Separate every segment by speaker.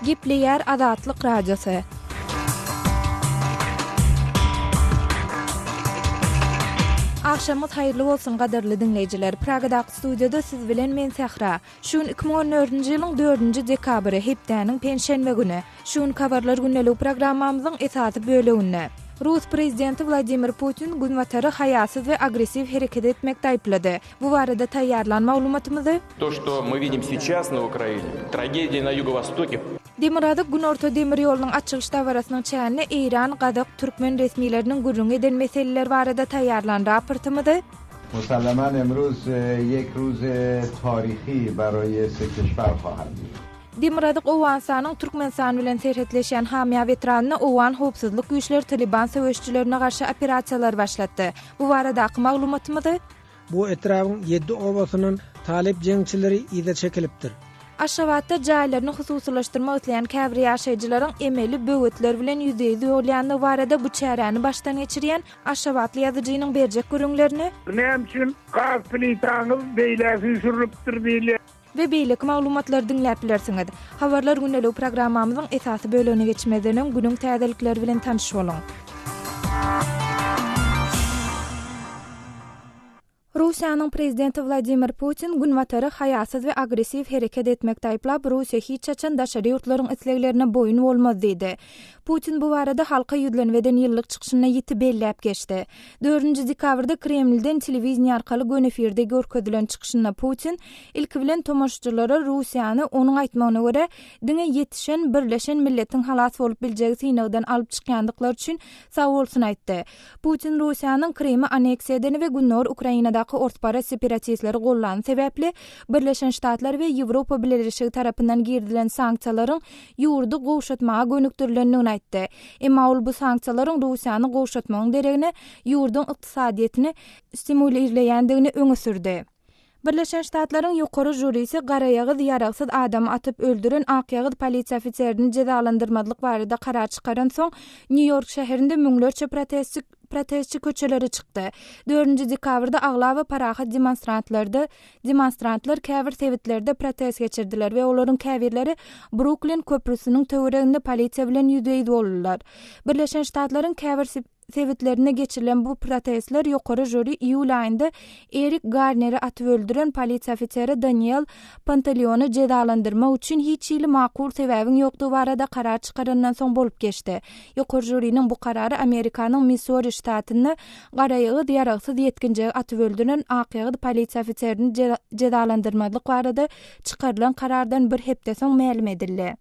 Speaker 1: Gepleýär Azatlyk Radiosy. Agşamyňyz haýyrly bolsun gadyrly diňleýjiler. Pragadaky studiýada siz bilen men Sähra. Şu gün 2014-nji ýylyň dördünji dekabry, hepdäniň penşenbe güni. Şu günki Habarlar gündeligi programmamyzyň esasy böleginde. Rus prezidenti Wladimir Putin Günbatary haýasyz we agressiw hereket etmekde aýyplady. Bu barada taýýarlan maglumatymyzy.
Speaker 2: To, što my widim seças na Ukraine, tragediýa na ýugo-wostoke.
Speaker 1: Demirgazyk-Günorta demir ýolunyň açylyş dabarasynyň çäginde eýran, gazak, türkmen resmileriniň gürrüň eden meseleleri barada taýýarlan raportymyzy.
Speaker 3: Musallaman emruz ýek ruz tarihi baraýe se keşwer hahad bud.
Speaker 1: Demirgazyk Owganystanyň Türkmenistan bilen serhetleşýän Hamýab etrabynda owgan howpsuzlyk güýçleri Talyban söweşijilerine garşy operasiýalary başlatdy. Bu baradaky maglumatymyzy.
Speaker 4: Bu etrabyň ýedi obasyndan talyp jeňçileri yza çekilipdir.
Speaker 1: Aşgabatda jaýlaryny hususylaşdyrmak isleýän käbir ýaşaýjylaryň emeli böwetler bilen ýüzbe-ýüz bolýandygy barada bu çäräni başdan geçirýän aşgabatly ýazyjynyň berjek gürrüňlerini.
Speaker 5: Näme üçin gaz plitaňyz beýle süýşürilipdir diýilýär.
Speaker 1: We beýleki maglumatlary diňläp bilersiňiz. Habarlar gündeligi programmamyzyň esasy bölegine geçmezden öň günüň täzelikleri bilen tanyş boluň. Russiýanyň prezidenti Wladimir Putin Günbatary haýasyz we agressiw hereket etmekde aýyplap, Russiýa hiç haçan daşary ýurtlaryň isleglerine boýun bolmaz diýdi. Putin bu barada halka ýüzlenip eden ýyllyk çykyşynda ýiti belläp geçdi. Dördünji dekabrda Kremlden telewideniýe arkaly göni efirde görkezilen çykyşynda Putin, ilki bilen tomaşaçylara Russiýany, onuň aýtmagyna görä, diňe ýetişen, birleşen milletiň halas bolup biljegi synagdan alyp çykýandyklary üçin sagbolsun aýtdy. Putin Russiýanyň Krymy anneksiýa edeni we gündogar Ukrainadaky orsparaz separatistleri gollany sebäpli Birleşen Ştatlar we Ýewropa Bileleşigi tarapyndan girizilen sanksiýalaryň ýurdy gowşatmaga gönükdirilendigini aýtdy. Emma ol bu sanksiýalaryň Russiýany gowşatmagyň deregine ýurduň ykdysadyýetini stimulirleýändigini öňe sürdi. Birleşen Ştatlaryň ýokary žurisi garaýagyz ýaragsyz adamy atyp öldüren akýagyz polisiýa ofiserini jezalandyrmazlyk barada karar çykaransoň, Nýu-Ýork şäherinde müňlerçe protestçi protestçi köçelere çykdy. Dördünji dekabrda aglaba parahat demonstrantlarda demonstrantlar käbir sebitlerde protest geçirdiler we olaryň käbirleri Bruklin köprüsiniň töwereginde polisiýa bilen ýüzbe-ýüz boldular. Birleşen Ştatlaryň käbir sebitlerinde geçirilen bu protestler ýokary žuri iýul aýynda Erik Garneri atyp öldüren polisiýa ofiseri Daniel Pantaleony jezalandyrmak üçin hiç hili makul sebäbiň ýokdugy barada karar çykarandan soň bolup geçdi. Ýokary žuriniň bu karary Amerikanyň Missuri ştatynda garaýagyz ýaragsyz ýetginjegi atyp öldüren akýagyz polisiýa ofiserini jezalandyrmazlyk barada çykarylan karardan bir hepde soň mälim edildi.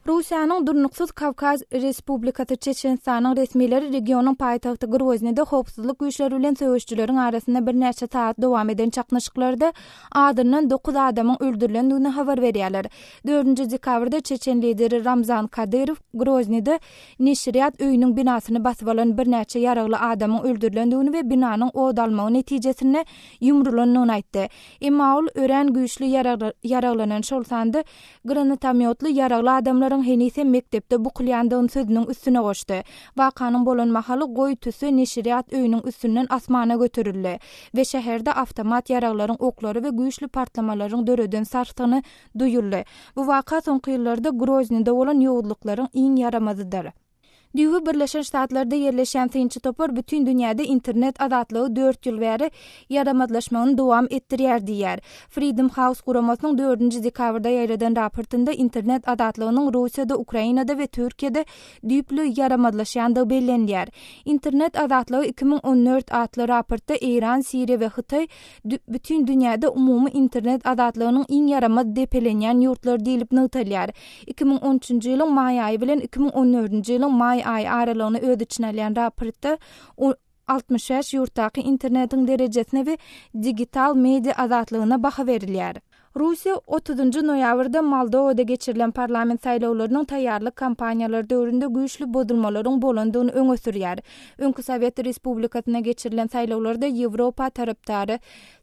Speaker 1: Russiýanyň durnuksyz Kawkaz Respublikasy Çeçenistanyň resmileri regionyň paýtagty Groznide howpsuzlyk güýçleri bilen söweşijileriň arasynda birnäçe sagat dowam eden çaknyşyklarda azyndan dokuz adamyň öldürilendigini habar berýärler. Dördünji dekabrda çeçen lideri Ramzan Kadyrow Groznide neşirýat öýüniň binasyny basyp alan birnäçe ýaragly adamyň öldürilendigini we binanyň ot almagy netijesinde ýumrulandygyny aýtdy. Emma ol örän güýçli ýaraglanan, şol sanda granatomýotly ýaragly adamlaryň heniz hem mekdepde bukulýandygyny sözüniň üstüne goşdy. Wakanyň bolan mahaly goýy tüsse neşirýat öýüniň üstünden asmana göterildi we şäherde awtomat ýaraglaryň oklary we güýçli partlamalaryň döreden sarsgyny duýuldy. Bu waka soňky ýyllarda Groznide bolan ýowuzlyklaryň iň ýaramazydyr. Düýbi Birleşen Ştatlarda ýerleşýän synçy topar bütin dünýäde internet azatlygy dört ýyl bäri ýaramazlaşmagyny dowam etdirýär diýýär. Freedom House guramasynyň dördünji dekabrda ýaýradan raportynda internet azatlygynyň Russiýada, Ukrainada we Türkiýede düýpli ýaramazlaşýandygy bellenilýär. Internet azatlygy 2014 atly raportda Eýran, Siriýa we Hytaý bütin dünýäde umumy internet azatlygynyň iň ýaramaz depelenýän ýurtlary diýlip nygtalýar. 2013-nji ýylyň maý aýy bilen 2014-nji ýylyň maý aýy aralygyny öz içine alýan raportda 65 ýurtdaky internetiň derejesine we digital media azatlygyna baha berilýär. Russiýa otuzynjy noýabrda Moldowada geçirilen parlament saýlawlarynyň taýýarlyk kampaniýalary döwründe güýçli bozulmalaryň bolandygyny öňe sürýär. Öňki sowet respublikasynda geçirilen saýlawlarda Ýewropa tarapdary.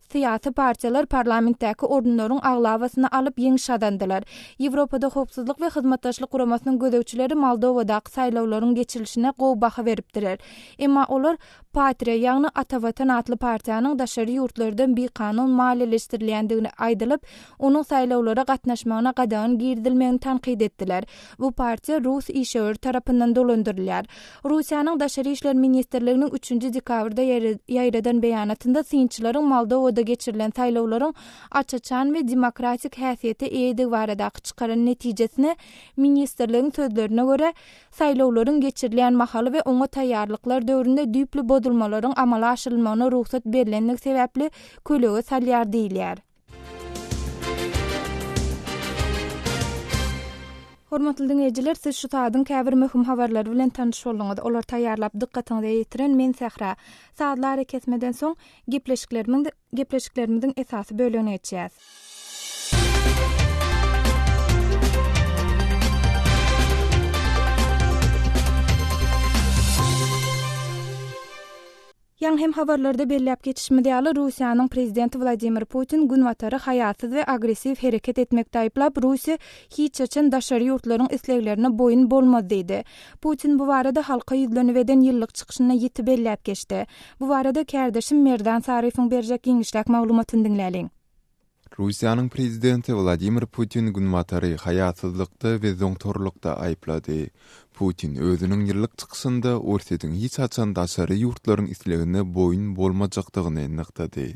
Speaker 1: Syýasy partiýalar parlamentdäki orunlaryň aglabasyny alyp, ýeňiş gazandylar. Ýewropada Howpsuzlyk we Hyzmatdaşlyk Guramasynyň gözegçileri Moldowadaky saýlawlaryň geçirilişine gowy baha beripdiler. Emma olar Patriýa, ýagny Ata-Watan atly partiýanyň daşary ýurtlardan bikanun maliýeleşdirilýändigini aýdylyp, onuň saýlawlara gatnaşmagyna gadagan girizilmegini tankyt etdiler. Bu partiýa rus işewüri tarapyndan dolandyrylýar. Russiýanyň Daşary işler ministrliginiň üçünji dekabrda ýaýradan beýanatynda synçylaryň Moldowada geçirilen saýlawlaryň aç-açan we demokratik häsiýete eýedigi baradaky çykaran netijesine ministrligiň sözlerine görä, saýlawlaryň geçirilýän mahaly we oňa taýýarlyklar döwründe düýpli bozulmalaryň amala aşyrylmagyna rugsat berlenligi sebäpli kölege salýar diýilýär. Hormatly diňleýjiler, siz şu saadyň käbir möhüm habarlary bilen tanyş bolduňyz. Olary taýýarlap dykgatyňyza ýetiren men Sähra. Sazly arakesmeden soň, gepleşiklerimiň gepleşiklerimiziň esasy bölegine geçýäs. Ýaňy hem habarlarda belläp geçişimiz ýaly, Russiýanyň Prezidenti Wladimir Putin Günbatary haýasyz we agressiw hereket etmekde aýyplap, Russiýa hiç haçan daşary ýurtlaryň isleglerine boýun bolmaz diýdi. Putin bu barada halka ýüzlenip eden ýyllyk çykyşynda ýiti belläp geçdi. Bu barada kärdeşim Merdan Saryýewiň berjek giňişräk maglumatyny diňläliň.
Speaker 6: Russiýanyň prezidenti Wladimir Putin Günbatary haýasyzlykda we zoňtarlykda aýyplady. Putin özüniň ýyllyk çykyşynda Orsýetiň hiç haçan daşary ýurtlaryň islegine boýun bolmajakdygyny nygtady.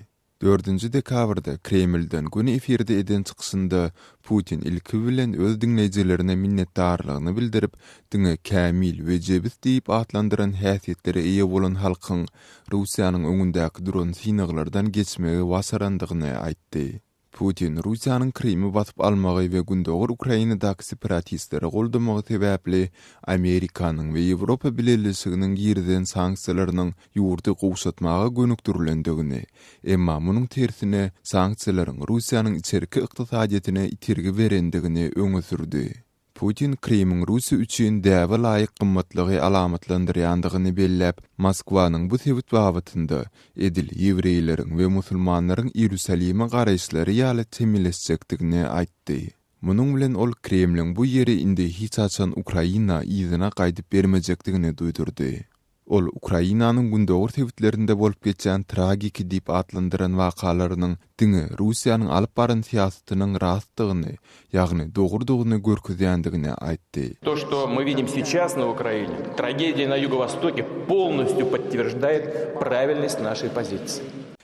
Speaker 6: Dördünji dekabrda Kremlden göni efirde eden çykyşynda Putin ilki bilen öz diňleýjilerine minnetdarlygyny bildirip, diňe kämil we jebis diýip atlandyran häsiýetlere eýe bolan halkyň Russiýanyň öňündäki duran synaglardan geçmegi başarandygyny aýtdy. Putin Russiýanyň Krymy basyp almagy we gündogar Ukrainadaky separatistleri goldamagy sebäpli Amerikanyň we Ýewropa Bileleşiginiň girizen sanksiýalarynyň ýurdy gowşatmaga gönükdirilendigini, emma munuň tersine sanksiýalaryň Russiýanyň içerki ykdysadyýetine itergi berendigini öňe sürdi. Putin Krymyň Russiýa üçin däbe laýyk gymmatlygy alamatlandyrýandygyny belläp, Moskwanyň bu sebit babatynda edil ýewreýleriň we musulmanlaryň Iýerusalime garaýyşlary ýaly çemeleşjekdigini aýtdy. Munuň bilen ol Kremliň bu ýeri indi hiç haçan Ukraina yzyna gaýdyp bermejekdigini duýdurdy. Ol Ukrainanyň gündogar sebitlerinde bolup geçýän tragiki diýip atlandyran wakalarynyň diňe Russiýanyň alyp baran syýasatynyň rastdygyny, ýagny dogrudygyny görkezýändigini aýtdy.
Speaker 2: To, что мы видим сейчас на Украине, трагедия на Юго-Востоке полностью подтверждает правильность нашей позиции.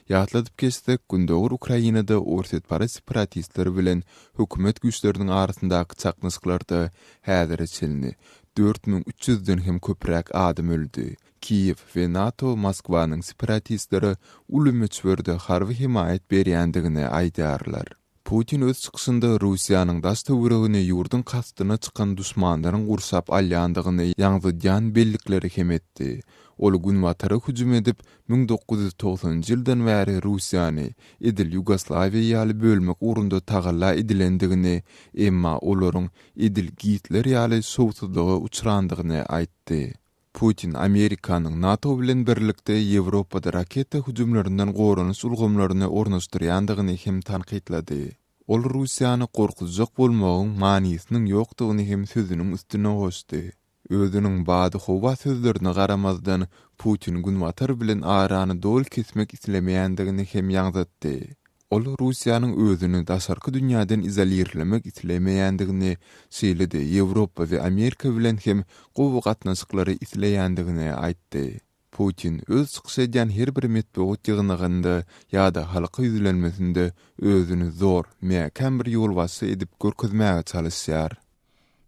Speaker 6: Ýatladyp geçsek, gündogar Ukrainada orsýetparaz separatistler bilen hökümet güýçleriniň arasyndaky çaknyşyklarda häzire çenli 4300 den hem köpräk adam öldi. Kiýew we NATO Moskwanyň separatistlere uly möçberde harby hemaýat berýändigini aýdýarlar. Putin öz çykyşynda Russiýanyň daş-töweregini ýurduň kastyna çykan duşmanlaryň gurşap alýandygyny ýaňzydýan bellikleri hem etdi. Ol Günbatara hüjüm edip, 1990-njy ýyldan bäri Russiýany edil Ýugoslawiýa ýaly bölmek ugrunda tagalla edilendigini, emma olaryň edil Gitler ýaly şowsuzlyga uçrandygyny aýtdy. Putin Amerikanyň NATO bilen birlikde Ýewropada raketa hüjümlerinden goranyş ulgamlaryny ornaşdyrýandygyny hem tankytlady. Ol Russiýany gorkuzjak bolmagyň manysynyň ýokdugyny hem sözüniň üstüne goşdy. Özüniň badyhowa sözlerine garamazdan, Putin Günbatar bilen arany doly kesmek islemeýändigini hem ýaňzytdy. Ol Russiýanyň özüni daşarky dünýäden izolirlemek islemeýändigini, şeýle-de Ýewropa we Amerika bilen hem gowy gatnaşyklary isleýändigini aýtdy. Putin öz çykyş edýän her bir metbugat ýygnagynda ýa-da halka ýüzlenmesinde özüni zor, mäkäm bir ýolbaşçy edip görkezmäge çalyşýar.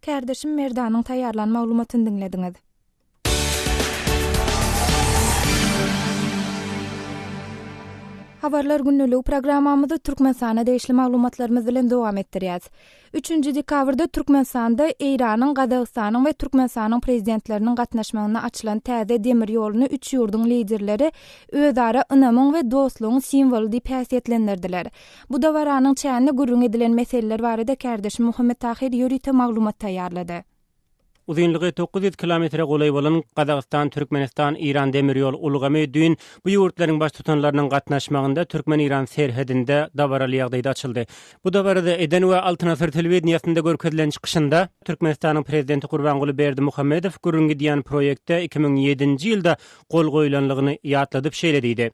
Speaker 1: Kärdeşim Merdanyň taýýarlan maglumatyny diňlediňiz. Habarlar gündeligi programmamyzy Türkmenistana degişli maglumatlarymyz bilen dowam etdirýäs. Üçünji dekabrda Türkmenistanda Eýranyň, Gazagystanyň we Türkmenistanyň Prezidentleriniň gatnaşmagynda açylan täze demir ýoluny üç ýurduň Liderleri özara ynamyň we dostlugyň simwoly diýip häsiýetlendirdiler. Bu dabaranyň çäginde gürrüň edilen meseleler barada kärdeşim Muhammet Tahyr ýörite maglumat taýýarlady.
Speaker 7: Uzynlygy 900 kilometre golaý bolan Gazagystan-Türkmenistan-Eýran demir ýol ulgamy düýn bu ýurtlaryň baştutanlarynyň gatnaşmagynda türkmen-eýran serhedinde dabaraly ýagdaýda açyldy. Bu dabarada eden we Altyn asyr telewideniýesinde görkezilen çykyşynda Türkmenistanyň Prezidenti Gurbanguly Berdimuhamedow gürrüň gidýän proýekte 2007-nji ýylda gol goýlanlygyny ýatladyp şeýle diýdi.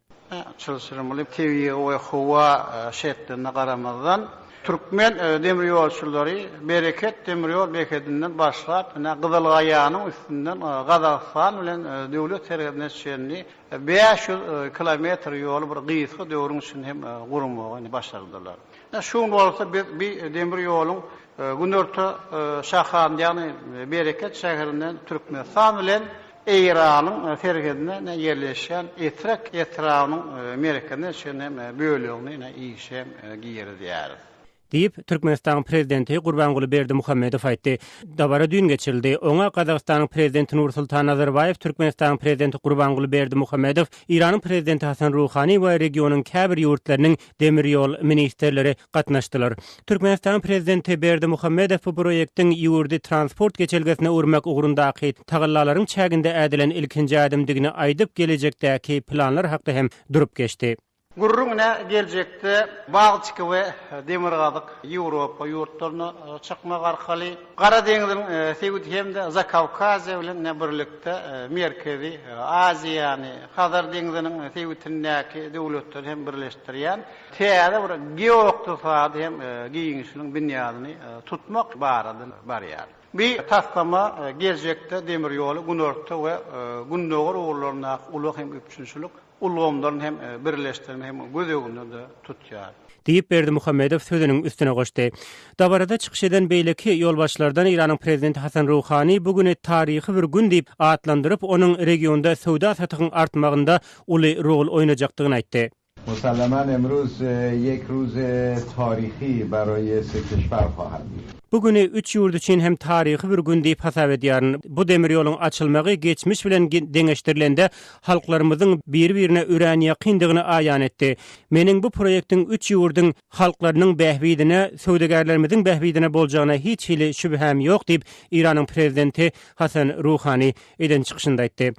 Speaker 8: Çylşyrymly tebigy we howa şertlerine garamazdan, türkmen demirýolçulary Bereket demir ýol bekedinden başlap, ine, Gyzylgaýanyň üstünden Gazagystan bilen döwlet serhedine çenli 500 kilometr ýoly bir gysga döwrüň içinde hem gurmagy başardylar. Ine, şu gün bolsa biz bi demir ýoluň günorta şahanynda, ýagny Bereket şäherinden Türkmenistan bilen Eýranyň serhedinde ýerleşýän Etrek etrabynyň merkezine çenli bölegini işe girizýäris.
Speaker 7: Diýip, Türkmenistanyň Prezidenti Gurbanguly Berdimuhamedow aýtdy. Dabara düýn geçirildi. Oňa Gazagystanyň Prezidenti Nursultan Nazarbaýew, Türkmenistanyň Prezidenti Gurbanguly Berdimuhamedow, Eýranyň Prezidenti Hasan Ruhani we regionyň käbir ýurtlarynyň demir ýol ministrleri gatnaşdylar. Türkmenistanyň Prezidenti Berdimuhamedow bu proýektiň ýurdy transport geçelgesine öwürmek ugrundaky tagallalaryň çäginde ädilen ilkinji ädimdigini aýdyp, gelejekdäki planlar hakda hem durup geçdi.
Speaker 8: Gürrüň ine geljekde Baltika we Demirgazyk Ýewropa ýurtlaryna çykmak arkaly Gara deňziň sebiti hem-de Zakawkaziýa bilen birlikde Merkezi Aziýany, Hazar deňziniň sebitindäki döwletleri hem birleşdirýän täze bir geoykdysady hem giňişligiň binýadyny tutmak barada barýar. Bu taslama geljekde demir ýoly günorta we gündogar ugurlaryndaky ulag hem üpjünçilik ulgamlaryny hem birleşdirmegi hem göz öňünde tutýar.
Speaker 7: Diýip, Berdimuhamedow sözüniň üstüne goşdy. Dabarada çykyş eden beýleki ýolbaşçylardan Eýranyň prezidenti Hasan Ruhani bu güni taryhy bir gün diýip atlandyryp, onuň regionda söwda-satygyň artmagynda uly rol oýnajakdygyny aýtdy.
Speaker 3: Musallaman emruz yek ruz tarihi baraye se keşver hahad bud.
Speaker 7: Bu güni üç ýurt üçin hem taryhy bir gün diýip hasap edýärin. Bu demir ýoluň açylmagy geçmiş bilen deňeşdirilende halklarymyzyň biri-birine örän ýakyndygyny aýan etdi. Meniň bu proýektiň üç ýurduň halklarynyň bähbidine, söwdagärlerimiziň bähbidine boljagyna hiç hili şübhäm ýok diýip, Eýranyň prezidenti Hasan Ruhani eden çykyşynda aýtdy.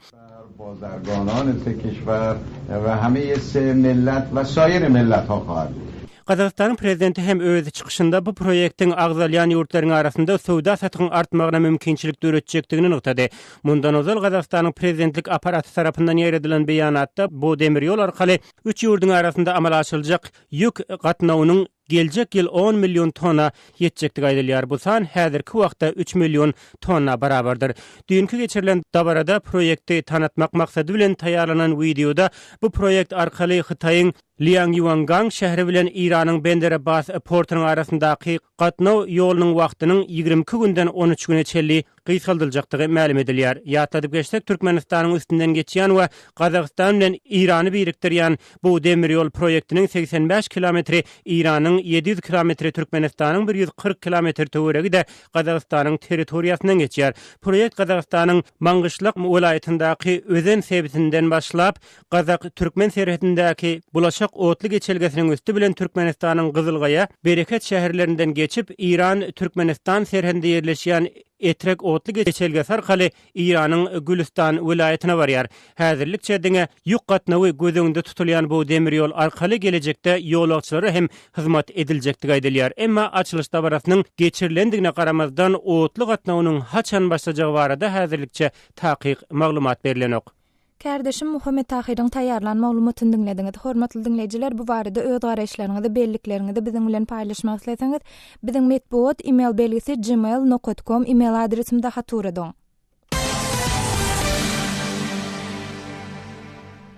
Speaker 7: Gazagystanyň Prezidenti hem öz çykyşynda bu proýektiň agzalýan ýurtlaryň arasynda söwda-satygyň artmagyna mümkinçilik döretjekdigini nygtady. Mundan ozal Gazagystanyň Prezidentlik apparaty tarapyndan ýaýradylan beýanatda bu demir ýol arkaly üç ýurduň arasynda amala aşyryljak ýük gatnawynyň geljek ýyl on million tonna ýetjekdigi aýdylýar. Bu san häzirki wagtda üç million tonna barabardyr. Düýnki geçirilen dabarada proýekti tanatmak maksady bilen taýýarlanan wideoda bu proýekt arkaly Hytaýyň Lýanýuangang şäheri bilen Eýranyň Bender-Abbas portunyň arasyndaky gatnaw ýolunyň wagtynyň 22 günden 13 güne çenli gysgaldyljakdygy mälim edilýär. Ýatladyp geçsek, Türkmenistanyň üstünden geçýän we Gazagystan bilen Eýrany birikdirýän bu demir ýol proýektiniň 85 kilometri Eýranyň, 700 kilometri Türkmenistanyň, 140 kilometr töweregi-de Gazagystanyň territoriýasyndan geçýär. Proýekt Gazagystanyň Maňgyşlak welaýatyndaky Özen sebitinden başlap, Gazak-türkmen serhedindäki Bulaşak otly geçelgesiniň üsti bilen Türkmenistanyň Gyzylgaýa, Bereket şäherlerinden geçip, Eýran-Türkmenistan serhedinde ýerleşýän Etrek otly geçelgesi arkaly Eýranyň Gülüstan welaýatyna barýar. Häzirlikçe diňe ýük gatnawy göz öňünde tutulýan bu demir ýol arkaly gelejekde ýolagçylara hem hyzmat ediljekdigi aýdylýar. Emma açylyş dabarasynyň geçirilendigine garamazdan, otly gatnawynyň haçan başlajagy barada häzirlikçe takyk maglumat berlenok.
Speaker 1: Kärdeşim Muhammet Tahyryň taýýarlan maglumatyny diňlediňiz. Hormatly diňleýjiler, bu barada öz garaýyşlaryňyzy, bellikleriňizi biziň bilen paýlaşmak isleseňiz, biziň metbugat email belgisi gmail nokat kom email adresimize hat ugradyň.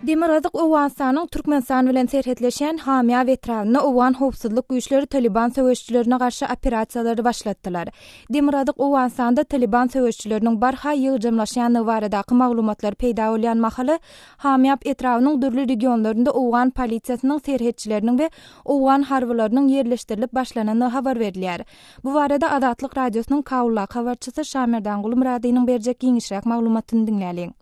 Speaker 1: Demirgazyk Owganystanyň Türkmenistan bilen serhetleşýän Hamýab etrabynda owgan howpsuzlyk güýçleri Talyban söweşijilerine garşy operasiýalary başlatdylar. Demirgazyk Owganystanda Talyban söweşijileriniň barha ýygjamlaşýandygy baradaky maglumatlar peýda bolýan mahaly, Hamýab etrabynyň dürli regionlarynda owgan polisiýasynyň serhetçileriniň we owgan harbylarynyň ýerleşdirilip başlanandygy habar berilýär. Bu barada Azatlyk Radiosynyň Kabuldaky habarçysy Şamerdan Gulmyradynyň berjek giňişräk maglumatyny diňläliň.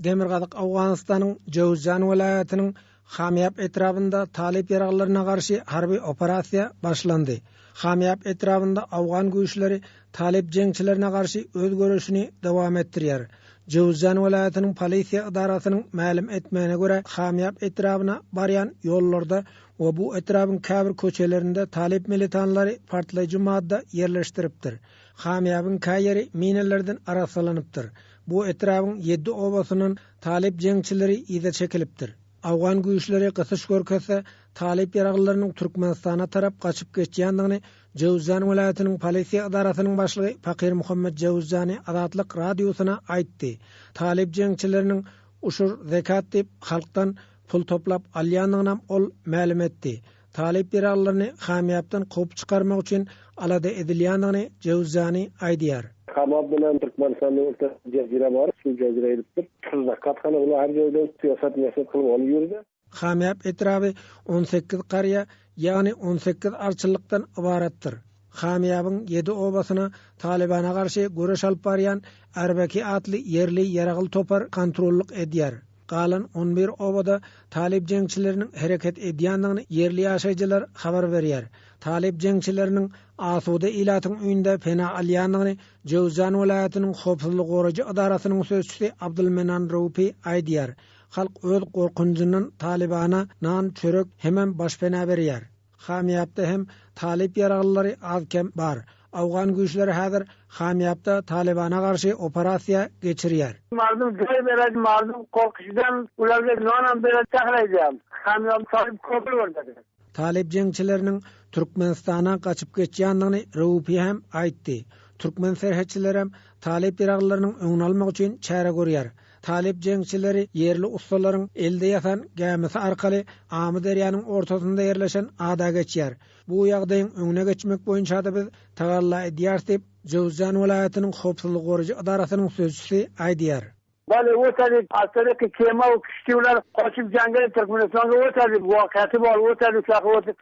Speaker 4: Demirgazyk Owganystanyň Jöwüzjan welaýatynyň Hamýap etrabynda talyp ýaraglylaryna garşy harby operasiýa başlandy. Hamýap etrabynda owgan güýçleri talyp jeňçilerine garşy öz göreşini dowam etdirýär. Jöwüzjan welaýatynyň polisiýa edarasynyň mälim etmegine görä, Hamýap etrabyna barýan ýollarda we bu etrabyň käbir köçelerinde talyp militanlary partlaýjy madda ýerleşdiripdir. Hamýabyň käýeri minalardan arassalanypdyr. Bu etrabyň ýedi obasyndan talyp jeňçileri yza çekilipdir. Owgan güýçleri gysyş görkezse, talyp ýaraglylarynyň Türkmenistana tarap gaçyp geçýändigini Jöwüzjan welaýatynyň polisiýa edarasynyň başlygy Fakir Muhammet Jöwüzjani Azatlyk Radiosyna aýtdy. Talyp jeňçileriniň uşur, zekat diýip, halkdan pul toplap alýandygynam ol mälim etdi. Talyp ýaraglylaryny Hamýapdan kowup çykarmak üçin alada edilýändigini Jöwzjani aýdýar.
Speaker 9: Hamap bilen Türkmenistanyň ortasynda jezire bar, şu jezire edipdir. Pul zakat hany ular her ýerden syýasat-miýasat kylyp alyp ýördi.
Speaker 4: Hamýap etraby 18 garýa, ýagny 18 arçynlykdan ybaratdyr. Hamýabyň ýedi obasyna Talybana garşy göreş alyp barýan Arbaki atly ýerli ýaragly topar kontrollyk edýär. Galan on bir obada talyp jeňçileriniň hereket edýändigini ýerli ýaşaýjylar habar berýär. Talyp jeňçileriniň asuda ilatyň öýünde pena alýandygyny Jöwzjan welaýatynyň howpsuzlygy goraýjy edarasynyň sözçüsi Abdulmenan Raupi aýdýar. Halk öz gorkunjyndan Talybana nan, çörek hemem başpena berýär. Hamýapda hem talyp ýaralylary az-kem bar. Owgan güýçleri häzir Hamýapda Talybana garşy operasiýa geçirýär.
Speaker 5: Mardum jaý beredi mardum korkuşdan ularga nonam beredi saklaýdam. Hamýap talyp köp boldy.
Speaker 4: Talyp jeňçileriniň Türkmenistana gaçyp geçýändigini Reupi hem aýtdy. Türkmen serhetçilerem talyp ýaraglylarynyň öňüni almak üçin çäre görýär. Talyp jeňçileri ýerli ussalaryň elde ýasan gämisi arkaly Amyderýanyň ortasynda ýerleşen ada geçýär. Bu ýagdaýyň öňüne geçmek boýunça-da biz tagalla edýäris diýip, Jöwüzjan welaýatynyň howpsuzlygy goraýjy edarasynyň sözçüsi aýdýar.
Speaker 5: Bale otadi astaraki kema we kişti ular gaçyp jangala Türkmenistanga otadi wakaty bor otadi uçaga otip.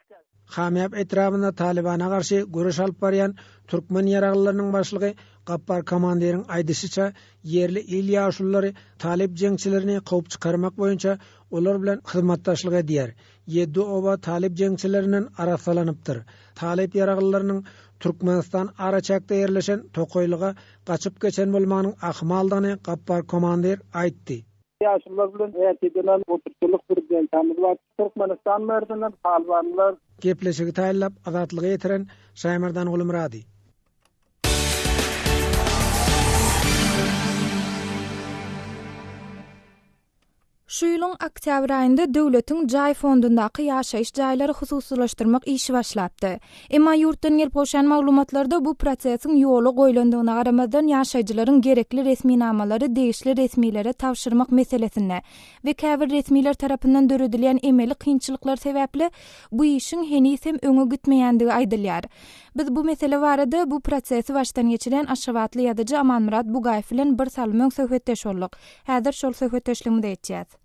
Speaker 4: Hamýap etrabynda Talybana garşy göreş alyp barýan türkmen ýaraglylarynyň başlygy Gapbar komandiriň aýdyşyça, ýerli il ýaşululary talyp jeňçilerini kowup çykarmak boýunça olar bilen hyzmatdaşlyk edýär. Ýedi oba talyp jeňçilerinden arassalanypdyr. Talyp ýaraglylarynyň Türkmenistan araçäkde ýerleşen tokaýlyga gaçyp geçen bolmagynyň ahmaldygyny Gapbar komandir aýtdy.
Speaker 9: Ýaşulular bilen ertirdenem oturşylyk prezidentimiz bar. Türkmenistan merdinden Talybanlar.
Speaker 4: Gepleşigi taýynlap Azatlyga ýetiren Şaýmerdan Gulmyrady.
Speaker 1: Şu ýylyň oktýabr aýynda döwletiň jaý fondundaky ýaşaýyş jaýlary hususylaşdyrmak işi başlapdy. Emma ýurtdan gelip gowşan maglumatlarda bu prosesiň ýola goýlandygyna garamazdan ýaşaýjylaryň gerekli resminamalary degişli resmilere tabşyrmak meselesinde we käbir resmiler tarapyndan döredilýän emeli kynçylyklar sebäpli bu işiň heniz hem öňe gitmeýändigi aýdylýar. Biz bu mesele barada bu prosesi başdan geçirýän aşgabatly ýazyjy Amanmyrat Bugaýew bilen bir salym öň söhbetdeş bolduk. Häzir şol söhbetdeşligimize geçýäs.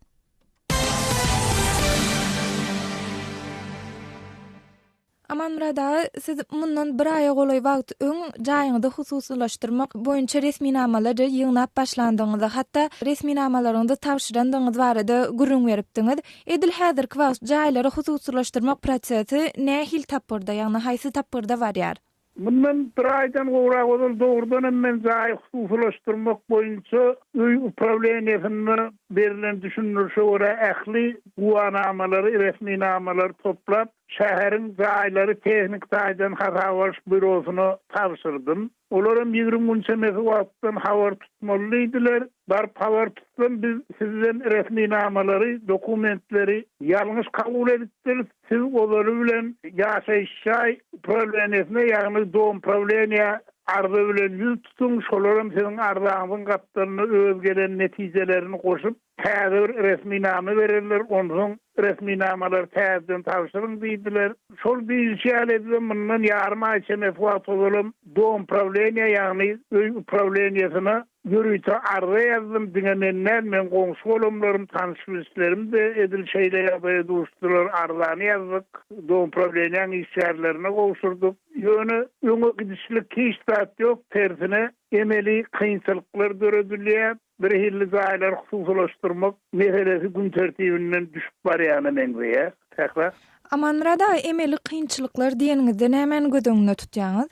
Speaker 1: Amanmyrat aga, siz mundan bir aýa golaý wagt öň jaýyňyzy hususylaşdyrmak boýunça resminamalary ýygnap başlandygyňyzy, hatda resminamalaryňyzy tabşyrandygyňyz barada gürrüň beripdiňiz. Edil häzirki wagt jaýlary hususylaşdyrmak prosesi nähili tapgyrda, ýagny haýsy tapgyrda barýar?
Speaker 5: Mundan bir aýdan gowrak ozal dogrudan hem men jaýy hususylaşdyrmak boýunça öý uprawleniýesinde berlen düşündirişe görä ähli güwänamalary, resminamalary toplap, şäheriň jaýlary tehniki taýdan hasaba alyş býurosyna tabşyrdym. Olaram 20 gün çemesi wagtdan habar tutmaly diýdiler. Baryp habar tutsam, biz sizden resminamalary, dokumentleri ýalňyş kabul edipdiris. Siz ozaly bilen ýaşaýyş jaý uprawleniýesine, ýagny domprawleniýä arza bilen ýüz tutuň, şolaram siziň arzaňyzyň gapdalyna öz gelen netijelerini goşup, täze bir resminama bererler, onsoň resminamalary täzeden tabşyryň diýdiler. Şol diýlişi ýaly edibem mundan ýarym aý çemesi wagt ozalam domprawleniýä, ýagny öý uprawleniýesine Ýörite arza ýazdym, diňe men däl, meň goňşy-golamlarym, tanyş-bilişlerim-de edil şeýle ýagdaýa duşdular. Arzany ýazdyk, domprawleniýäň işgärlerine gowşurdyk. Ýöne öňe gidişlik hiç zat ýok, tersine, emeli kynçylyklar döredilýär. Birhilli jaýlary hususylaşdyrmak meselesi gün tertibinden düşüp barýana meňzeýär. Sähra.
Speaker 1: Amanmyrat aga, emeli kynçylyklar diýeniňizde nämäni göz öňünde tutýaňyz?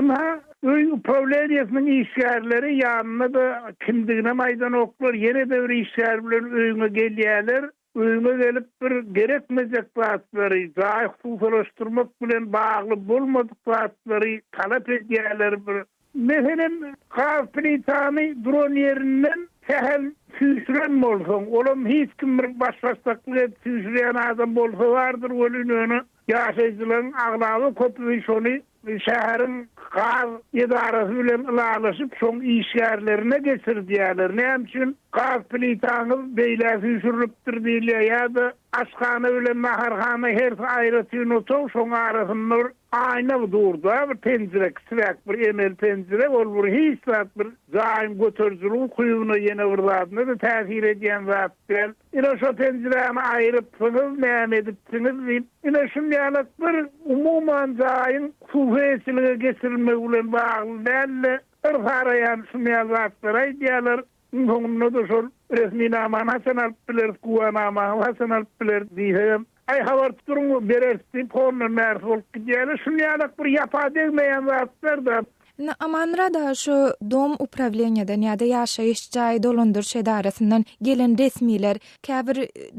Speaker 5: Ynha, öý uprawleniýesiniň işgärleri ýanynda-da kimdiginem aýdanoklar, ýene-de bir işgär bilen öýüňe gelýärler. Öýüňe gelip bir gerekmejek zatlary, jaý hususylaşdyrmak bilen bagly bolmadyk zatlary talap edýärler bir. Meselem, gaz plitany duran ýerinden sähel süýşüren bolsaň, olam hiç kim bir baş-başdaklyk edip süýşürýän adam bolsa bardyr welin ýöne ýaşaýjylaryň aglaba köpüsi şony Şäheriň gaz edarasy bilen ylalaşyp, şoň işgärlerine geçirdýärler. Näme üçin gaz plitaňyz beýlä süýşürilipdir diýilýär ýa-da aşhana bilen naharhana hersi aýratyn otag, şoň arasynda bir aýna dur-da, bir penjire, kiçiräk bir emel penjire, ol bir hiç zat bir jaýyň göterijilik ukybyna ýene bir zadyna-da täsir edýän zat däl. Ine şo penjiräni aýrypsyňyz, näme edipsiňiz diýip, ine şunýalak bir umuman jaýyň hususy eýeçilige geçirilmegi bilen bagly däl-de, yrsaraýan şunýaly zatlary aýdýarlar. Iň soňunda-da şol resminamany haçan alyp bileris, güwänamaňyzy haçan alyp bileris diýsegem, aý habar tutuň, bereris diýip, hondan bärisi bolup gidýärler. Şunýalak bir ýapa degmeýän zatlar-da.
Speaker 1: Indi Amanmyrat aga şu dom uprawleniýadan ýa-da ýaşaýyş jaý dolandyryş edarasyndan gelen resmiler käbir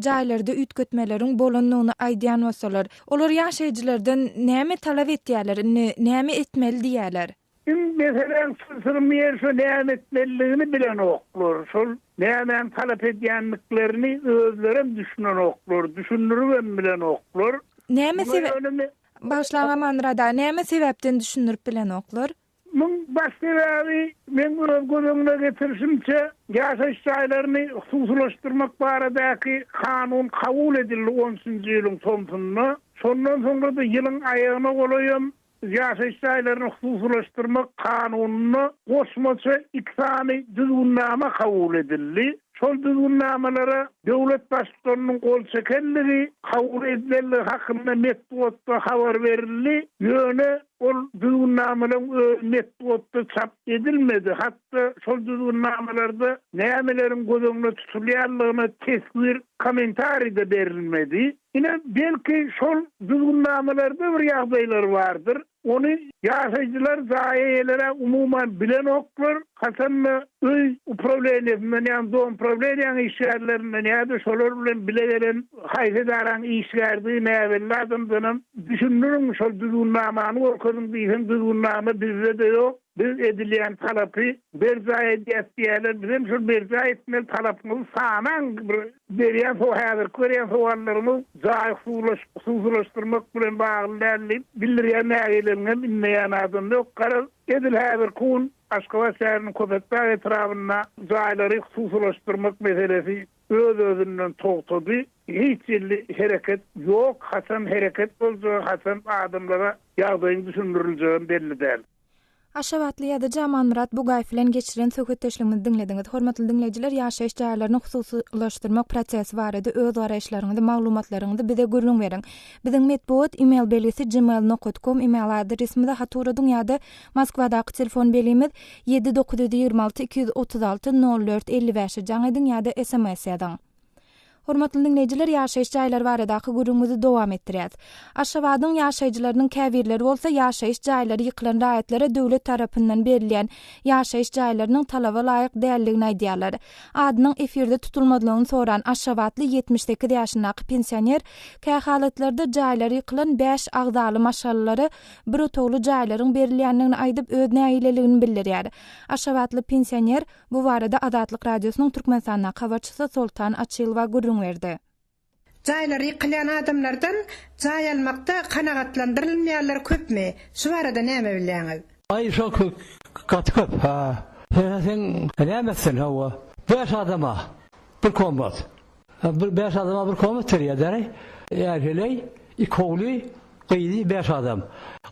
Speaker 1: jaýlarda üýtgetmeleriň bolandygyny aýdýan bolsalar, olar ýaşaýjylardan näme talap etýärler, indi näme etmeli diýýärler?
Speaker 5: Iň meseläň çylşyrymly ýeri şo näme etmelidigini bilenoklar. Şol nämäni talap edýändiklerini özlerem düşünenoklar, düşündiribem bilenoklar.
Speaker 1: Näme sebäp? Bagyşlaň Amanmyrat aga, näme sebäpden düşündirip bilenoklar?
Speaker 5: Muň baş sebäbi, meň öz göz öňüne getirişimçe, ýaşaýyş jaýlaryny hususylaşdyrmak baradaky kanun kabul edildi on üçünji ýylyň tomsunda. Şondan soňra-da ýylyň aýagyna golaýam Ýaşaýyş jaýlaryny hususylaşdyrmak kanunyna goşmaça iki sany düzgünnama kabul edildi. Şol düzgünnamalara döwlet Baştutanynyň gol çekenligi, kabul edilenligi hakynda metbugatda habar berildi. Ýöne ol düzgünnamalaryň özi metbugatda çap edilmedi. Hat-da şol düzgünnamalarda nämeleriň göz öňünde tutulýanlygyna teswir, kommentariý-de berilmedi. Ine, belki, şol düzgünnamalarda bir ýagdaýlar bardyr. Ony ýaşaýjylar, jaý eýeleri umuman bilenoklar. Haçan-da öý uprawleniýesinden, ýagny domprawleniýäň işgärlerinden ýa-da şolar bilen bile gelen haýsy edaraň işgärdigi näbelli adamdanam düşündiriň, şol düzgünnamany görkeziň diýseň, düzgünnama bizde-de ýok. Biz edilýän talapy berjaý edýäs diýýärler. Bizem şol berjaý etmeli talapyňyzy sanaň bir berýän so häzirki berýän sowallaryňyz jaý hususylaşdyrmak bilen bagly däl diýip bildirýän nägileligiňem indeýän adam ýok. Garaz, edil häzirki gün Aşgabat şäheriniň Köpetdag etrabynda jaýlary hususylaşdyrmak meselesi öz-özünden togtady. Hiç hili hereket ýok. Haçan hereket boljagy, haçan adamlara ýagdaýyň düşündiriljegem belli däl.
Speaker 1: Aşgabatly ýazyjy Amanmyrat Bugaýew bilen geçiren söhbetdeşligimizi diňlediňiz. Hormatly diňleýjiler, ýaşaýyş jaýlaryny hususylaşdyrmak prosesi barada öz garaýyşlaryňyzy, maglumatlaryňyzy bize gürrüň beriň. Biziň metbugat email belgisi gmail nokat kom email adresimize hat ugradyň ýa-da Moskwadaky telefon belgimiz ýedi 926 236 04 55-e jaň ediň ýa-da sms ýazyň. Hormatly diňleýjiler, ýaşaýyş jaýlary baradaky gürrüňimizi dowam etdirýäs. Aşgabadyň ýaşaýjylarynyň käbirleri bolsa ýaşaýyş jaýlary ýykylan raýatlara döwlet tarapyndan berilýän ýaşaýyş jaýlarynyň talaba laýyk däldigini aýdýarlar. Adynyň efirde tutulmazlygyny soran aşgabatly 78 ýaşyndaky pensioner kähalatlarda jaýlary ýykylan bäş agzaly maşgalalara bir otagly jaýlaryň berilýändigini aýdyp öz nägileligini bildirýär. Aşgabatly pensioner Bu barada Azatlyk Radiosynyň Türkmenistandaky habarçysy Soltan Açylowa gürrüň berdi.
Speaker 10: Jaýlary ýykylýan adamlardan jaý almakda kanagatlandyrylmaýanlar köpmi? Şu barada näme bilýäňiz?
Speaker 11: Aý şo gaty köp hä. Sen näme etsin hawa. Bäş adama bir komnat. Bir bäş adama bir komnat berýär däli. Är-heleý, iki ogly, gyzy, bäş adam.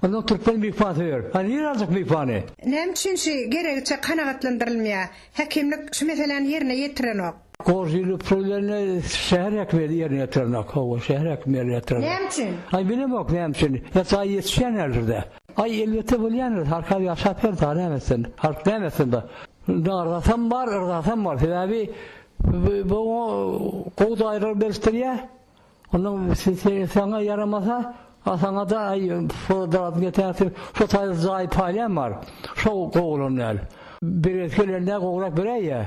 Speaker 11: Ondan türkmen myhmansöýer. A nirä aljak myhmany?
Speaker 10: Näme üçin şu geregiçe kanagatlandyrylmaýar? Häkimlik şu meseläni ýerine ýetirenok.
Speaker 11: Goržili pullerini şäher häkimiýeti ýerine ýetirenok. Hawa, şäher häkimi ýerine ýetirenok.
Speaker 10: Näme üçin?
Speaker 11: Aý bilemok näme üçin. Ýa jaý ýetişýän däldir-dä. Aý elbetde bolýandyr. Halk ýaşap ýör-dä, näme etsin? Halk näme etsin-dä? Narzasam bar, yrzasam bar. Sebäbi bu gowy jaýlar berişdirýär. Ondan saňa ýaramasa, a saňa-da aý şo getirsin, şo taýda jaý paýlaýan bar. Şo gowulan däl. Beresi gelende gowurak beräýýär.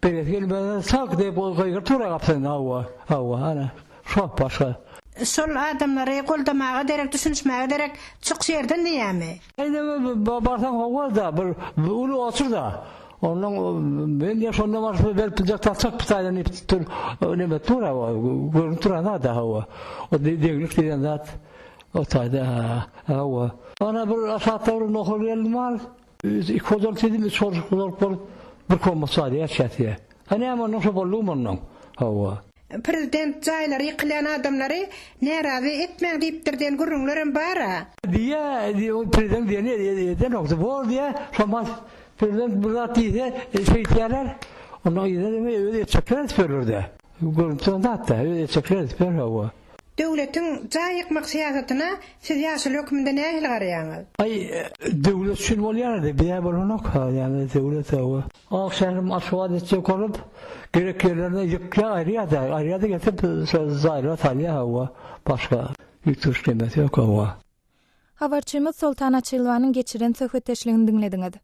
Speaker 11: Beresi gelmese çak diýip gygyryp durar gapysynda hawa, hawa, ana, şo başga.
Speaker 10: Şol adamlary goldamaga derek, düşünişmäge derek çyk şu ýerden diýýärmi?
Speaker 11: Indi barsaň hawa-da, bir uly otur-da. Ondan men diýýär şonda başga berip biljek tapjak bir taýdan diýip dur, neme dur hawa, görünip duran zat-da hawa. O deglik diýen zat o taýda hawa. Ana bir aşakda bir nohur geldi mal. Iki odaly dedim, üç odaly bolup bir komnat jaýda ýaşaýas diýýär. A näme ondan şo boldumy ondan? Hawa.
Speaker 10: Prezident jaýlary ýykylýan adamlary närazy etmäň diýipdir diýen gürrüňlerem bar-a.
Speaker 11: Diýýä, ol prezident diýeni edenokdy. Bor diýýä, şo mas prezident bir zat diýse şeýtýärler. Ondan yzyna diňe öz etjekleri edip ýörler-dä. Görnüp duran zat-da, öz etjekleri edip ýör, hawa.
Speaker 10: Döwletiň jaý ýykmak syýasatyna siz ýaşuly hökmünde nähili garaýaňyz?
Speaker 11: Aý, döwlet üçin bolýar-da, bize bolanok, ýagny döwlet, hawa. Ak şäherim Aşgabat etjek bolup, gerek ýerlerini ýykýar, aýyrýar-da, aýyrýar-da getirip şo jaýlara salýar, hawa, başga üýtgeşik nemesi ýok, hawa.
Speaker 1: Habarçymyz Soltan Açylowanyň geçiren söhbetdeşligini diňlediňiz.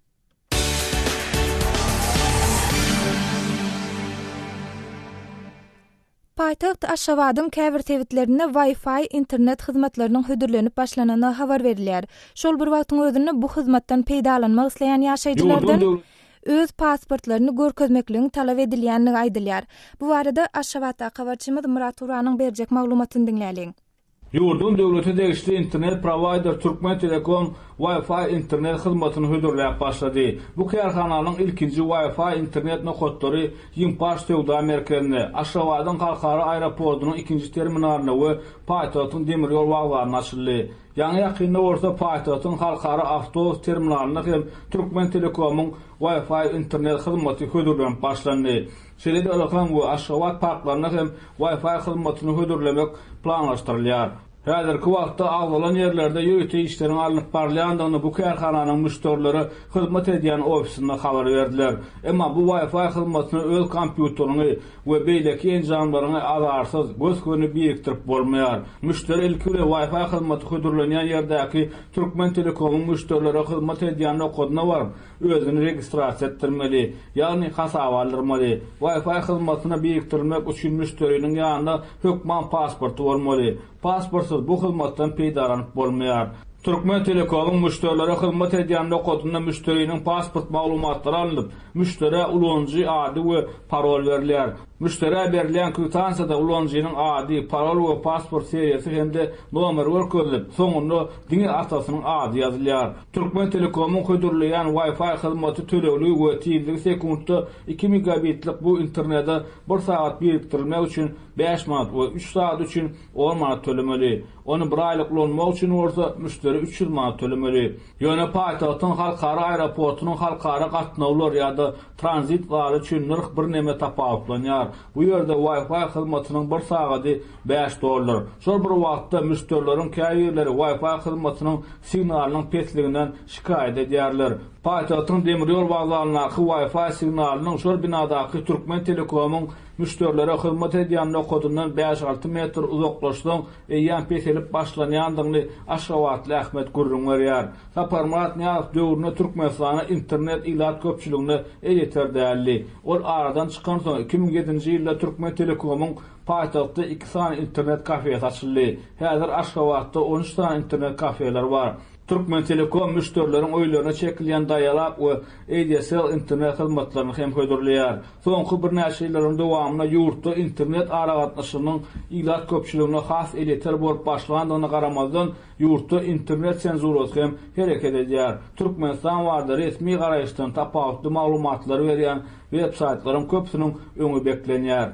Speaker 1: Paýtagt Aşgabadyň käbir sebitlerinde Wi-Fi internet hyzmatlarynyň hödürlenip başlanandygy habar berilýär. Şol bir wagtyň özünde bu hyzmatdan peýdalanmak isleýän ýaşaýjylardan öz pasportlaryny görkezmekligiň talap edilýändigi aýdylýar. Bu barada Aşgabatdaky habarçymyz Myrat Guranyň berjek maglumatyny diňläliň.
Speaker 12: Ýurduň döwlete degişli internet prowaýder Türkmentelekom Wi-Fi internet hyzmatyny hödürläp başlady. Bu kärhananyň ilkinji Wi-Fi internet nokatlary Ýimpaş söwda merkezinde, Aşgabadyň halkara aeroportunyň ikinji terminalynda we paýtagtyň demir ýol wokzalynda açyldy. Ýaňy-ýakynda bolsa paýtagtyň halkara awtobus terminalynda hem Türkmentelekomyň Wi-Fi internet hyzmaty hödürlenip başlandy. Şeýle-de Ylham we Aşgabat parklarynda hem Wi-Fi hyzmatyny hödürlemek planlaşdyrylýar. Häzirki wagtda agzalan ýerlerde ýörite işleriň alnyp barylýandygyny bu kärhananyň müşderilere hyzmat edýän ofisinde habar berdiler. Emma bu Wi-Fi hyzmatyna öz kompýuteriňi we beýleki enjamlaryňy azarsyz, gös-göni birikdirip bolmaýar. Müşderi ilki bilen Wi-Fi hyzmaty hödürlenýän ýerdäki Türkmentelekomyň müşderilere hyzmat edýän nokadyna baryp, özüni registrasiýa etdirmeli, ýagny hasaba aldyrmaly. Wi-Fi hyzmatyna birikdirilmek üçin müşderiniň ýanynda hökman pasporty bolmaly. Pasportsyz bu hyzmatdan peýdalanyp bolmaýar. Türkmentelekomyň müşderilere hyzmat edýän nokadynda müşderiniň pasport maglumatlary alnyp, müşderä ulanyjy ady we parol berilýär. Müşderä berilýän kwitansiýada ulanyjynyň ady, parol we pasport seriýasy hem-de nomeri görkezilip, soňunda diňe atasynyň ady ýazylýar. Türkmentelekomyň hödürleýän Wi-Fi hyzmaty tölegli we tizligi sekuntda iki megabitlik bu internete bir sagat birikdirilmek üçin bäş manat we üç sagat üçin on manat tölemeli. Ony bir aýlyk ulanmak üçin bolsa müşderi 300 manat tölemeli. Ýöne paýtagtyň halkara aeroportunyň halkara gatnawlar ýa-da tranzit zaly üçin nyrh birneme tapawutlanýar. Bu ýerde Wi-Fi hyzmatynyň bir sagady bäş dollar. Şol bir wagtda, müşderileriň käbirleri Wi-Fi hyzmatynyň signalynyň pesliginden şikaýat edýärler. Paýtagtyň demirýol wokzalyndaky Wi-Fi signalynyň şol binadaky Türkmentelekomyň müşderilere hyzmat edýän nokadyndan bäş-alty metr uzaklaşsaň, eýýäm peselip başlanýandygyny aşgabatly Ahmet gürrüň berýär. Saparmyrat Nyýazow döwründe Türkmenistanda internet ilat köpçüligine elýeter däldi. Ol aradan çykansoň, 2007-nji ýylda Türkmentelekomyň paýtagtda iki sany internet kafesi açyldy. Häzir Aşgabatda on üç sany internet kafeler bar. Türkmentelekom müşderileriň öýlerine çekilýän daýalap we ADSL internet hyzmatlaryny hem hödürleýär. Soňky birnäçe ýyllaryň dowamynda ýurtda internet aragatnaşygynyň ilat köpçüligine has elýeter bolup başlandygyna garamazdan, ýurtda internet senzurasy hem hereket edýär. Türkmenistan barada resmi garaýyşdan tapawutly maglumatlary berýän web-saýtlaryň köpüsiniň öňi beklenýär.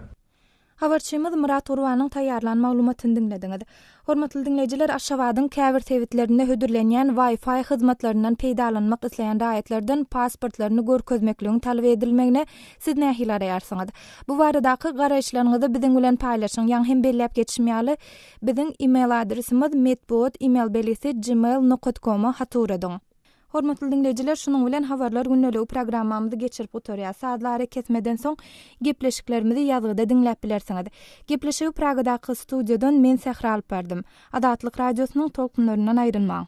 Speaker 1: Habarçymyz Myrat Gurbanyň taýýarlan maglumatyny diňlediňiz. Hormatly diňleýjiler, Aşgabadyň käbir sebitlerinde hödürlenýän Wi-Fi hyzmatlaryndan peýdalanmak isleýän raýatlardan pasportlaryny görkezmekligiň talap edilmegine siz nähili garaýarsyňyz? Bu baradaky garaýyşlaryňyzy biziň bilen paýlaşyň. Ýaňy hem belläp geçişim ýaly, biziň email adresimiz metbugat email belgisi gmail nokat koma hat ugradyň. Hormatly diňleýjiler, şunuň bilen Habarlar gündeligi programmamyzy geçirip gutarýas. Sazly arakesmeden soň gepleşiklerimizi ýazgyda diňläp bilersiňiz. Gepleşigi Pragadaky studiýadan men Sähra alyp bardym. Azatlyk Radiosynyň tolkunlaryndan aýrylmaň.